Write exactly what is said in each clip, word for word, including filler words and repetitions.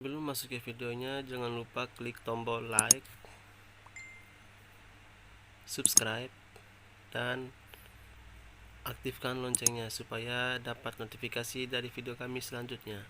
Sebelum masuk ke videonya, jangan lupa klik tombol like, subscribe, dan aktifkan loncengnya supaya dapat notifikasi dari video kami selanjutnya.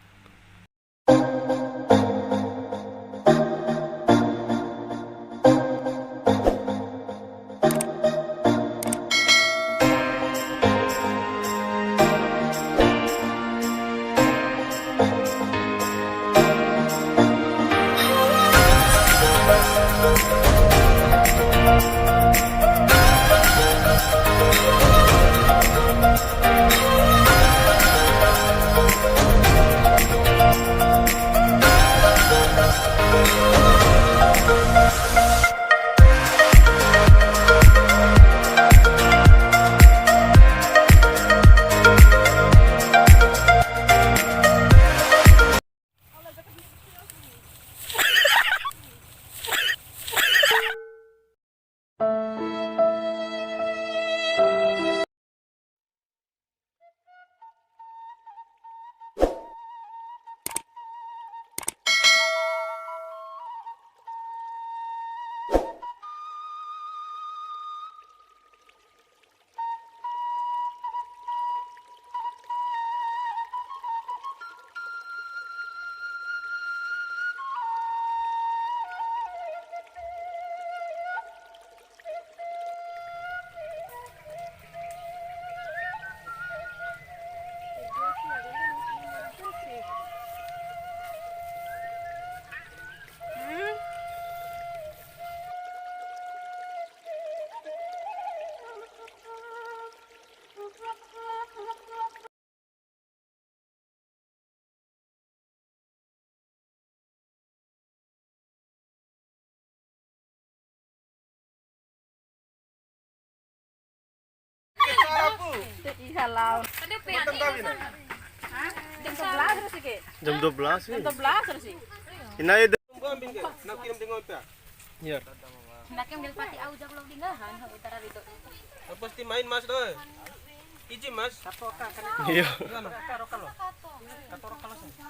Iha lao. Hah? Jam sebelas harus ke? Jam dua belas Jam sih. Dua belas harus sih. Ini aja. Iya. Nakem del pati au jago lagi ngahan, ha, utara itu. Pasti main, Mas, doh. Iji, Mas. Iya. Enggak, Mas. Kata rokal lo.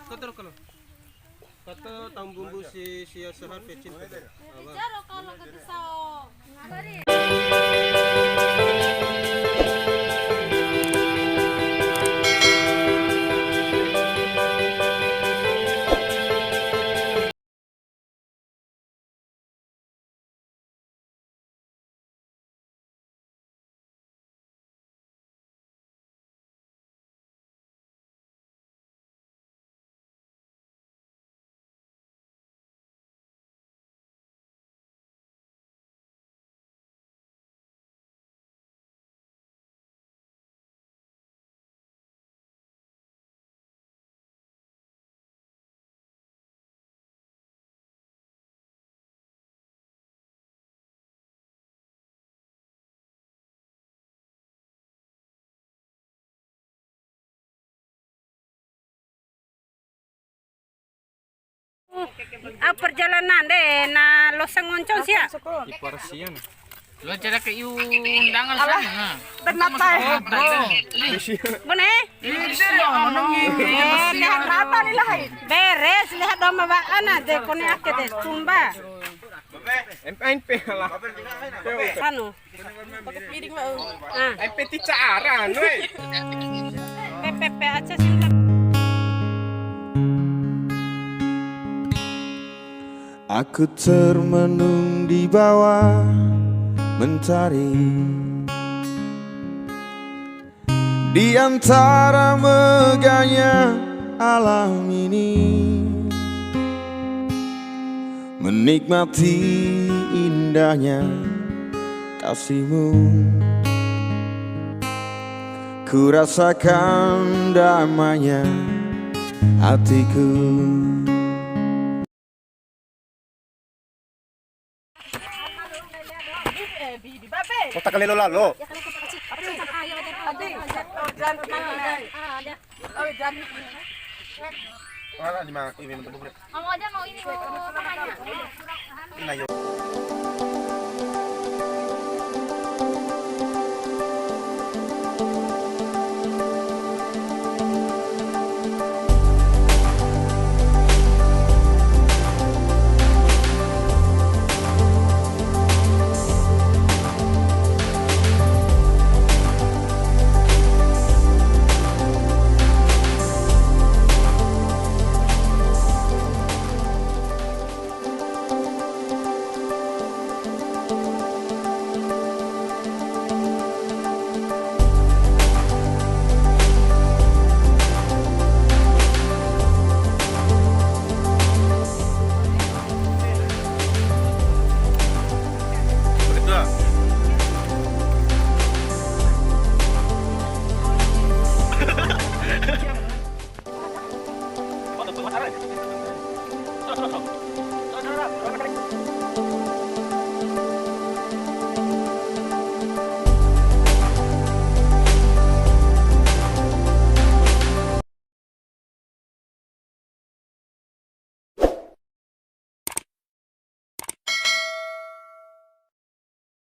Kata rokal lo. Kata tambumbu si, si sehat pecin. Bicara kalau kata sao. Ah, perjalanan de, na losa ngoncon sia. Di Parsian. Lo cara ke iu undangan sana. Ternyata. Bone? Ini. Eh, lihat rata nih lah. Beres, lihat doma ba ana de kone ake de tumba. Em, ain pe lah. Anu. Pakai piring, Mak. Ah. Ai peti cara, anu, eh. P P P aja sih. Aku termenung di bawah mentari, di antara megahnya alam ini, menikmati indahnya kasihmu, ku rasakan damainya hatiku. Kota Kalelo lalo. Mana di mana? Ini bentuk. Kamu aja mau ini, mau